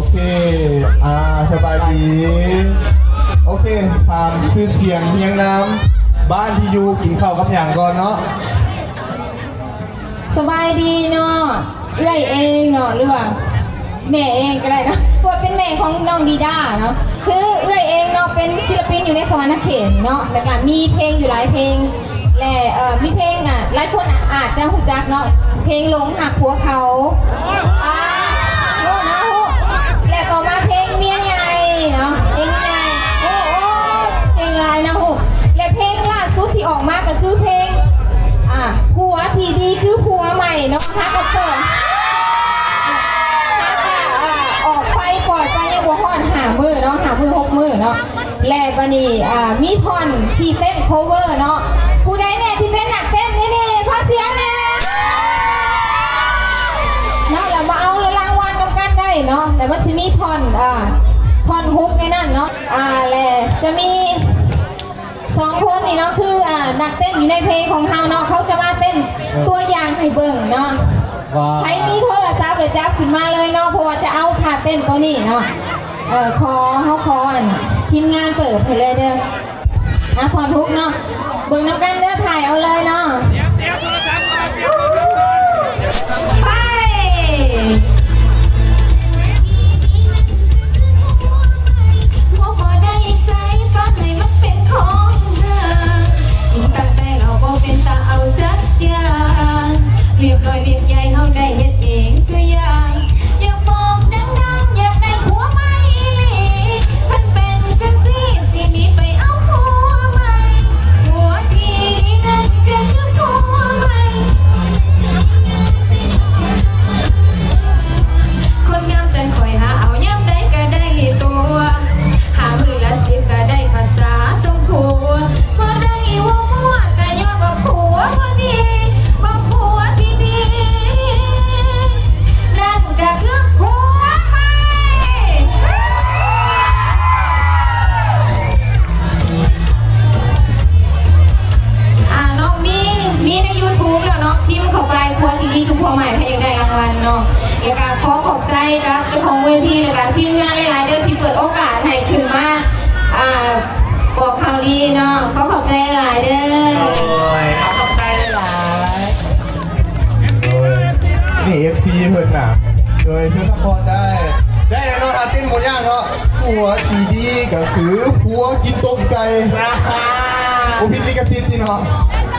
ເຄ ອ່າ ສະບາຍດີ. ໂອເຄ ຖາມຊື່ສຽງຮຽງນາມ ບ້ານທີ່ຢູ່ ກິນເຂົ້າກັບຫຍັງກ່ອນເນາະ? ສະບາຍດີເນາະ ເອື້ອຍເອງເນາະ ຫຼືວ່າແມ່ເອງກໍໄດ້ເນາະ ເພາະວ່າເປັນແມ່ຂອງນ້ອງດີດາເນາະ. ຄືເອື້ອຍເອງເນາະ ເປັນສິລະປິນຢູ່ໃນສະຫວັນນະເຂດເນາະ ແລ້ວກໍມີເພງຢູ່ຫຼາຍເພງ ແລະ ເອີ ມີເພງ ອ່າ ຫຼາຍຄົນອາດຈະຮູ້ຈັກເນາະ ເພງຫຼົງຮັກຜົວເຂົາ ອ່າ ຮູ້ເນາະ ຮູ້ ແລະ ຕໍ່ມາເພງເມຍໃຫຍ່ເນາະ ເພງເມຍໃຫຍ່ ໂອ້ ເພງຫຼາຍເນາະ ຮູ້ ແລະ ເພງລ່າສຸດທີ່ອອກມາກໍຄືເພງ ອ່າ ຜົວທີ່ດີຄືຜົວໃໝ່ເນາະ ຮັກກັບເພິ່ນ ອ່າ ອອກໄປ ປ່ອຍໄປ ຍັງບໍ່ຮອດຫ້າມື້ເນາະ ຫ້າມື້ ຫົກມື້ເນາະ. ແລະ ບັດນີ້ ອ່າ ມີທ່ອນທີ່ເຕັ້ນ cover ເນາະ ຜູ້ໃດແດ່ທີ່ເປັນນັກເຕັ້ນນີ້ ນີ້ ຂໍສຽງແດ່ເນາະ ແລ້ວມາເອົາລາງວັນນຳກັນໄດ້ເນາະ. ແຕ່ມັນຊິມີທ່ອນ ອ່າ ທ່ອນ hook ໃນນັ້ນເນາະ ອ່າ ແລະ ຈະມີສອງຄົນນີ້ເນາະ ຄື ອ່າ ນັກເຕັ້ນຢູ່ໃນເພງຂອງເຮົາເນາະ ເຂົາຈະມາເຕັ້ນຕົວຢ່າງໃຫ້ເບິ່ງເນາະ. ໃຜມີໂທລະສັບລະຈັບຂຶ້ນມາເລີຍເນາະ ເພາະວ່າຈະເອົາທ່າເຕັ້ນຕົວນີ້ເນາະ. ເອີ ຂໍ ເຮົາຂໍ ອັນ ທີມງານເປີດໃຫ້ເລີຍເດີ. ອ່າ ທ່ອນ hook ເນາະ ເບິ່ງນຳກັນເດີ ຖ່າຍເອົາເລີຍເນາະ. ໄປ! ອ່າ ນ້ອງມີ ມີໃນ YouTube ແລ້ວເນາະ ພິມເຂົ້າໄປ ຜົວທີ່ດີຄືຜົວໃໝ່ ໃຜຢາກໄດ້ລາງວັນເນາະ. ແລ້ວກະຂໍຂອບໃຈກັບເຈົ້າຂອງເວທີ ແລ້ວກະທີມງານຫຼາຍໆເດີ ທີ່ເປີດໂອກາດໃຫ້ຂຶ້ນມາ ອ່າ ບອກຂ່າວດີເນາະ. ຂໍຂອບໃຈຫຼາຍເດີ. ໂອ້ຍ ຂອບໃຈຫຼາຍໆ. ໂດຍ ນີ້ ເອັຟຊີ ເພິ່ນນະ ໂດຍ ເຊີນຊັບພອດໄດ້ ໄດ້ແນ່ນອນ ຖ້າເຕັ້ນບໍ່ຍາກເນາະ. ຜົວທີ່ດີກໍຄືຜົວກິນຕົ້ມໄກ່ ບໍ່ຜິດລິຂະສິດຕິເນາະ.